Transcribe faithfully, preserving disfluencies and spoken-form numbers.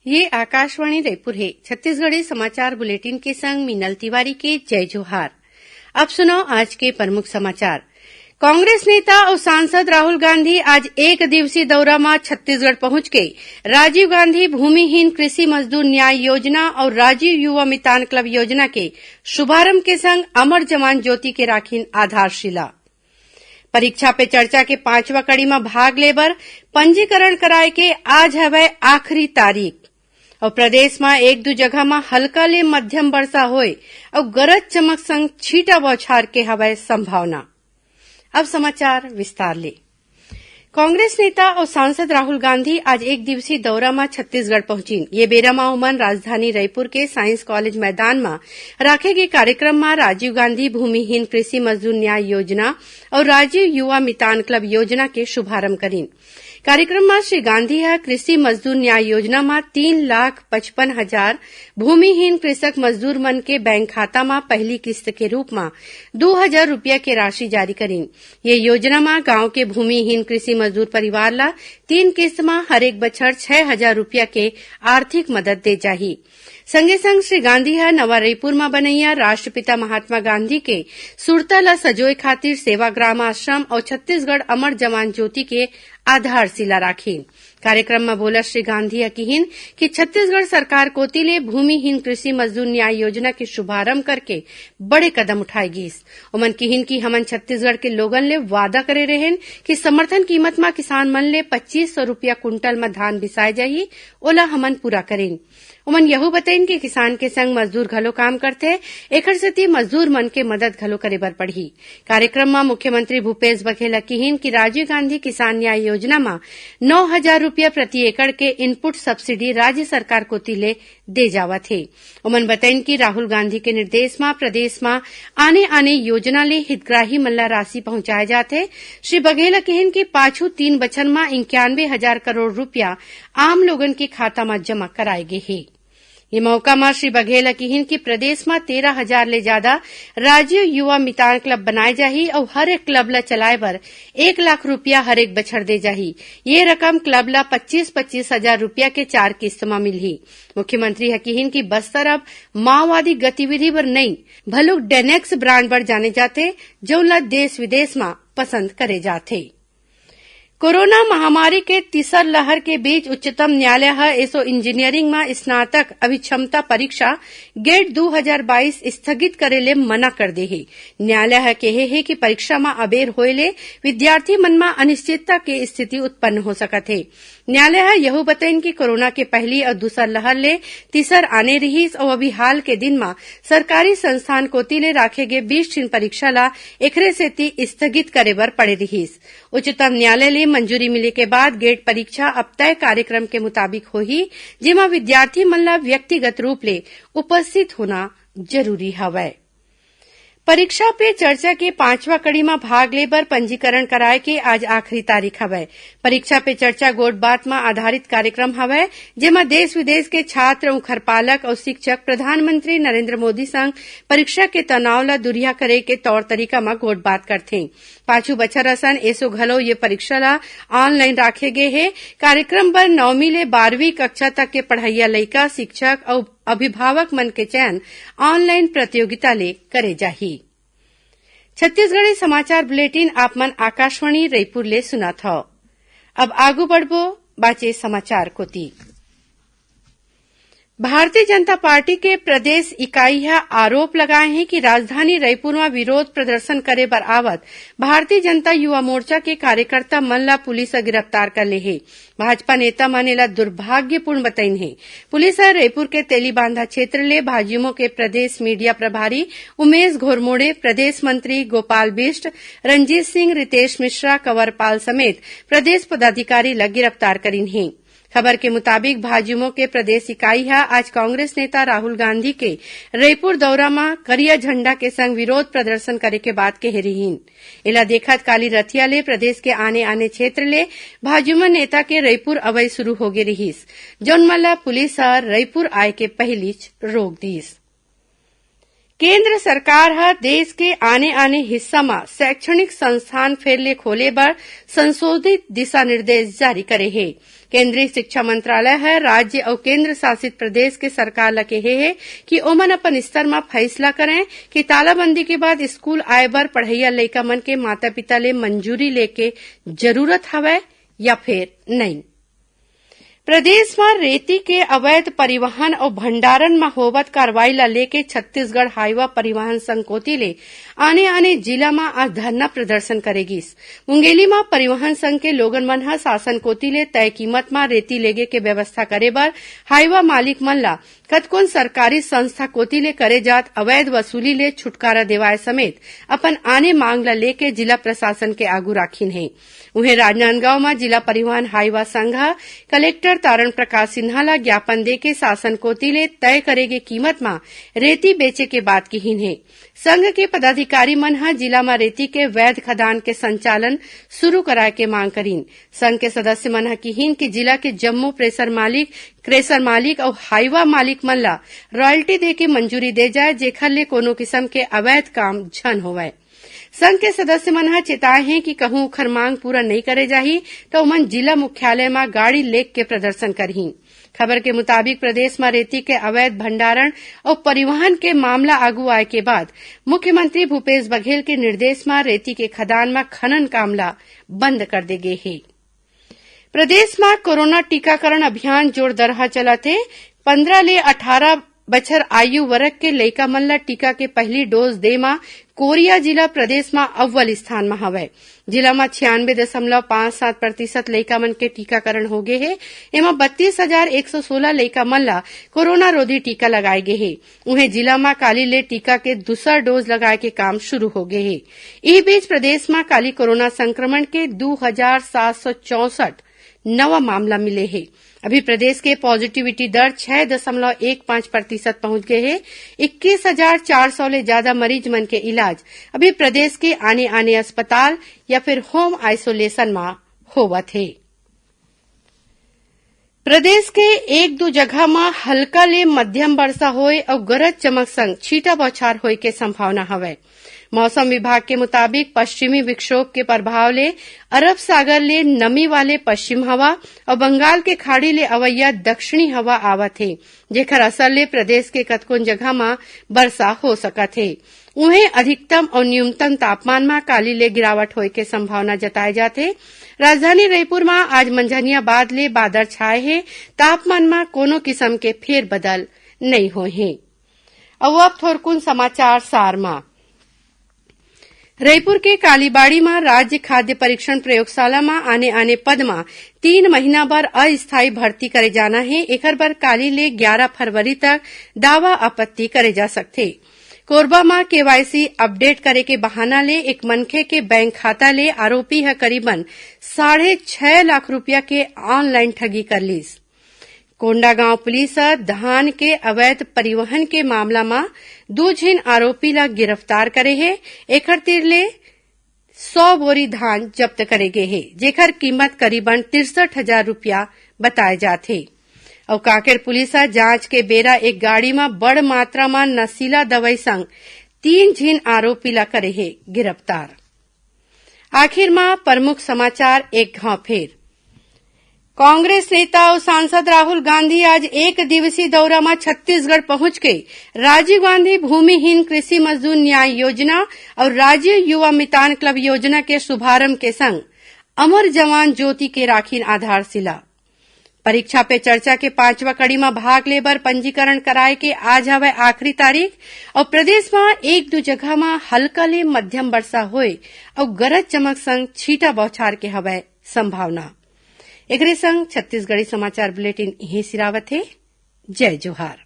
ये आकाशवाणी रायपुर हे। छत्तीसगढ़ी समाचार बुलेटिन के संग मीनल तिवारी के जय जोहार। अब सुनव आज के प्रमुख समाचार। कांग्रेस नेता अउ सांसद राहुल गांधी आज एक दिवसीय दौरा म छत्तीसगढ़ पहुंच के राजीव गांधी भूमिहीन कृषि मजदूर न्याय योजना अउ राजीव युवा मितान क्लब योजना के शुभारंभ के संग अमर जवान ज्योति के राखिन आधारशिला। परीक्षा पे चर्चा के पांचवा कड़ी म भाग ले बर पंजीकरण कराए के आज हवय आखिरी तारीख। अउ प्रदेश म एक दू जगह म हल्का ले मध्यम वर्षा होए अउ गरज चमक संग छींटा बौछार के हवय संभावना। अब समाचार विस्तार ले। कांग्रेस नेता अउ सांसद राहुल गांधी आज एक दिवसीय दौरा म छत्तीसगढ़ पहुंचिन। ये बेरा म ओमन राजधानी रायपुर के साइंस कॉलेज मैदान म राखे गे कार्यक्रम म राजीव गांधी भूमिहीन कृषि मजदूर न्याय योजना अउ राजीव युवा मितान क्लब योजना के शुभारंभ करिन। कार्यक्रम म श्री गांधी ह कृषि मजदूर न्याय योजना म तीन लाख पचपन हजार भूमिहीन कृषक मजदूर मन के बैंक खाता म पहली किस्त के रूप म दू हजार रुपया के राशि जारी करिन। ये योजना म गांव के भूमिहीन कृषि मजदूर परिवार ल तीन किस्त म हरेक बछर छै हजार रुपया के आर्थिक मदद दे जाही। संगे संग श्री गांधी ह नवा रईपुर म बनइया राष्ट्रपिता महात्मा गांधी के सुरता ल सजोए खातिर सेवाग्राम आश्रम अउ छत्तीसगढ़ अमर जवान ज्योति के आधारशिला राखिन। कार्यक्रम म बोलत श्री गांधी ह किहिन कि छत्तीसगढ़ सरकार कोति ले भूमिहीन कृषि मजदूर न्याय योजना के शुभारंभ करके बड़े कदम उठाए गीस। ओमन किहिन कि हमन छत्तीसगढ़ के लोगन ले वादा करे रहेन कि समर्थन कीमत म किसान मन ले पच्चीस सौ रुपया कुंटल म धान बिसाए जाही, ओला हमन पूरा करेन। ओमन यहू बतइन कि किसान के संग मजदूर घलो काम करथे, एखर सेती मजदूर मन के मदद घलो करे बर पड़ही। कार्यक्रम म मुख्यमंत्री भूपेश बघेल ह किहिन कि राजीव गांधी किसान न्याय योजना म नौ हजार रुपया प्रति एकड़ के इनपुट सब्सिडी राज्य सरकार कोति ले दे जावत हे। ओमन बतइन कि राहुल गांधी के निर्देश म प्रदेश म आने-आने योजना ले हितग्राही मन ल राशि पहुंचाए जात हे। श्री बघेल ह किहिन कि पाछू तीन बछर म इंक्यानवे हजार करोड़ रुपया आम लोगन के खाता म जमा कराए गे हे। ये मौका म श्री बघेल ह किहिन कि प्रदेश म तेरह हजार ले जादा राजीव युवा मितान क्लब बनाए जाही अउ हर एक क्लब ल चलाए बर एक लाख रुपया हर एक बछर दे जाही। ये रकम क्लब ल पच्चीस पच्चीस हजार रुपया के चार किस्त म मिलही। मुख्यमंत्री ह किहिन कि बस्तर अब माओवादी गतिविधि बर नइ, भलुक डेनेक्स ब्रांड बर जाने जाथे, जउन ल देश विदेश म पसंद करे जाथे। कोरोना महामारी के तीसर लहर के बीच उच्चतम न्यायालय ह एसो इंजीनियरिंग म स्नातक अभिक्षमता परीक्षा गेट दू हजार बाईस स्थगित करे ले मना कर दे हे। न्यायालय ह केहे हे कि परीक्षा म अबेर होए ले विद्यार्थी मन म अनिश्चितता के स्थिति उत्पन्न हो सकत हे। न्यायालय ह यहू बतइन कि कोरोना के पहली अउ दूसर लहर ले तीसर आने रिहिस अउ अभी हाल के दिन म सरकारी संस्थान कोति ले राखे गे बीस ठिन परीक्षा ल एखरे सेती स्थगित करे बर पड़े रिहिस। उच्चतम न्यायालय ले मंजूरी मिले के बाद गेट परीक्षा अब तय कार्यक्रम के मुताबिक होही, जेमा विद्यार्थी मन ल व्यक्तिगत रूप ले उपस्थित होना जरूरी हवय। परीक्षा पे चर्चा के पांचवा कड़ी म भाग ले बर पंजीकरण कराए के आज आखिरी तारीख हवय। परीक्षा पे चर्चा गोठ बात म आधारित कार्यक्रम हवय, जेमा देश विदेश के छात्र, उंखर पालक अउ शिक्षक प्रधानमंत्री नरेंद्र मोदी संग परीक्षा के तनाव ल दूरिहा करे के तौर तरीका म गोठ बात करथे। पाछू बछर असन एसो घलो ये परीक्षा ल ऑनलाइन राखे गे हे। कार्यक्रम बर नौवीं ले बारहवीं कक्षा तक के पढ़इया लइका, शिक्षक अउ अभिभावक मन के चयन ऑनलाइन प्रतियोगिता ले करे जाही। छत्तीसगढ़ी समाचार बुलेटिन आप मन आकाशवाणी रईपुर ले सुनत हव। अब आगू बढ़बो बाचे समाचार कोति। भारतीय जनता पार्टी के प्रदेश इकाई ह आरोप लगाए हे कि राजधानी रईपुर म विरोध प्रदर्शन करे बर आवत भारतीय जनता युवा मोर्चा के कार्यकर्ता मन ल पुलिस ह गिरफ्तार कर ले हे। भाजपा नेता मन एला दुर्भाग्यपूर्ण बतइन हे। पुलिस ह रईपुर के तेलीबांधा क्षेत्र ले भाजयुमो के प्रदेश मीडिया प्रभारी उमेश घोरमोड़े, प्रदेश मंत्री गोपाल बिष्ट, रंजीत सिंह, रितेश मिश्रा, कंवरपाल समेत प्रदेश पदाधिकारी ल गिरफ्तार करिन हे। खबर के मुताबिक, भाजयुमो के प्रदेश इकाई ह आज कांग्रेस नेता राहुल गांधी के रईपुर दौरा म करिया झंडा के संग विरोध प्रदर्शन करे के बात कहे रिहिन। एला देखत काली रथिया ले प्रदेश के आने-आने क्षेत्र ले भाजयुमो नेता के रईपुर अवई शुरू होगे रिहिस, जउन मन ल पुलिस ह रईपुर आए के पहिलीच रोक दीस। केंद्र सरकार ह देश के आने-आने हिस्सा म शैक्षणिक संस्थान फेर ले खोले बर संशोधित दिशा निर्देश जारी करे हे। केंद्रीय शिक्षा मंत्रालय ह राज्य अउ केंद्र शासित प्रदेश के सरकार ल केहे हे कि ओमन अपन स्तर म फैसला करंय कि तालाबंदी के बाद स्कूल आए बर पढ़इया लइका मन के माता-पिता ले मंजूरी लेके जरूरत हवय या फेर नइ। प्रदेश म रेती के अवैध परिवहन अउ भंडारण म होवत कार्रवाई ल लेके छत्तीसगढ़ हाईवा परिवहन संघ कोति ले आने-आने जिला म आज धरना प्रदर्शन करे गिस। मुंगेली म परिवहन संघ के लोगन मन ह शासन कोति ले तय कीमत म रेती लेगे के व्यवस्था करे बर हाईवा मालिक मन ल कतकोन सरकारी संस्था कोति ले करे जात अवैध वसूली ले छुटकारा देवाय समेत अपन आने मांग ल लेके जिला प्रशासन के आगू राखिन हे। उहें, राजनांदगांव म जिला परिवहन हाईवा संघ ह कलेक्टर तारण प्रकाश सिन्हा ल ज्ञापन देके शासन कोति ले तय करे गे कीमत म रेती बेचे के बात किहिन हे। संघ के पदाधिकारी मन ह जिला म रेती के वैध खदान के संचालन शुरू कराए के मांग करिन। संघ के सदस्य मन ह किहिन कि जिला के जम्मो प्रेशर मालिक, क्रेशर मालिक अउ हाईवा मालिक मन ल रॉयल्टी देके मंजूरी दे जाए, जेखर ले कोनो किसम के अवैध काम झन होवय। संघ के सदस्य मन ह चेताए हें कि कहूं उखर मांग पूरा नइ करे जाही, त ओमन जिला मुख्यालय म गाड़ी लेग के प्रदर्शन करहीं। खबर के मुताबिक, प्रदेश म रेती के अवैध भंडारण अउ परिवहन के मामला आगू आए के बाद मुख्यमंत्री भूपेश बघेल के निर्देश म रेती के खदान म खनन काम ल बंद कर दे गे हे। प्रदेश म कोरोना टीकाकरण अभियान जोरदरहा चलत हे। पंद्रह ले अठारह बछर आयु वर्ग के लइका मन ल टीका के पहिली डोज दे म कोरिया जिला प्रदेश म अव्वल स्थान म हवय। जिला म छियानबे दशमलव पांच सात प्रतिशत लइका मन के टीकाकरण होगे हे। एमा बत्तीस हजार एक सौ सोलह लइका मन ल कोरोना रोधी टीका लगाए गे हे। उहें, जिला म काली ले टीका के दूसर डोज लगाए के काम शुरू होगे हे। इही बीच, प्रदेश म काली कोरोना संक्रमण के दू हजार सात सौ चौसठ नवा मामला मिले हे। अभी प्रदेश के पॉजिटिविटी दर छह दशमलव एक पांच प्रतिशत पहुंच गे हे। इक्कीस हजार चार सौ ले जादा मरीज मन के इलाज अभी प्रदेश के आने-आने अस्पताल या फिर होम आइसोलेशन म होवत हे। प्रदेश के एक दू जगह म हल्का ले मध्यम बरसा होए अउ गरज चमक संग छींटा बौछार होए के संभावना हवय। मौसम विभाग के मुताबिक, पश्चिमी विक्षोभ के प्रभाव ले अरब सागर ले नमी वाले पश्चिम हवा अउ बंगाल के खाड़ी ले अवइया दक्षिणी हवा आवत हे, जेखर असर ले प्रदेश के कतकोन जगह म बरसा हो सकत हे। उहें, अधिकतम अउ न्यूनतम तापमान म काली ले गिरावट होए के संभावना जताए जात हे। राजधानी रईपुर म आज मंझनिया बाद ले बादर छाए हे, तापमान म कोनो किसम के फेरबदल नइ होए हे। अउ अब थोरकुन समाचार सार म। रईपुर के कालीबाड़ी म राज्य खाद्य परीक्षण प्रयोगशाला म आने-आने पद म तीन महीना बर अस्थायी भर्ती करे जाना हे। एखर बर काली ले ग्यारा फरवरी तक दावा आपत्ति करे जा सकथे। कोरबा म केवाईसी अपडेट करे के बहाना ले एक मनखे के बैंक खाता ले आरोपी ह करीबन साढ़े छह लाख रुपया के ऑनलाइन ठगी कर लीस। कोंडागांव पुलिस ह धान के अवैध परिवहन के मामला म दू झिन आरोपी ल गिरफ्तार करे हे। एखर तीर ले सौ बोरी धान जब्त करे गे हे, जेखर कीमत करीबन तिरसठ हजार रुपया बताए जात हे। अउ कांकेर पुलिस ह जांच के बेरा एक गाड़ी म बड़ मात्रा म नशीला दवई संग तीन झिन आरोपी ल करे हे गिरफ्तार। आखिर म प्रमुख समाचार एक घांव फेर। कांग्रेस नेता अउ सांसद राहुल गांधी आज एक दिवसीय दौरा म छत्तीसगढ़ पहुंच के राजीव गांधी भूमिहीन कृषि मजदूर न्याय योजना अउ राजीव युवा मितान क्लब योजना के शुभारंभ के संग अमर जवान ज्योति के राखिन आधारशिला। परीक्षा पे चर्चा के पांचवा कड़ी म भाग ले बर पंजीकरण कराए के आज हवय आखिरी तारीख। अउ प्रदेश म एक दू जगह म हल्का ले मध्यम बरसा होए अउ गरज चमक संग छींटा बौछार के हवय संभावना। एकरे संग छत्तीसगढ़ी समाचार बुलेटिन इहें सिरावत हे। जय जोहार।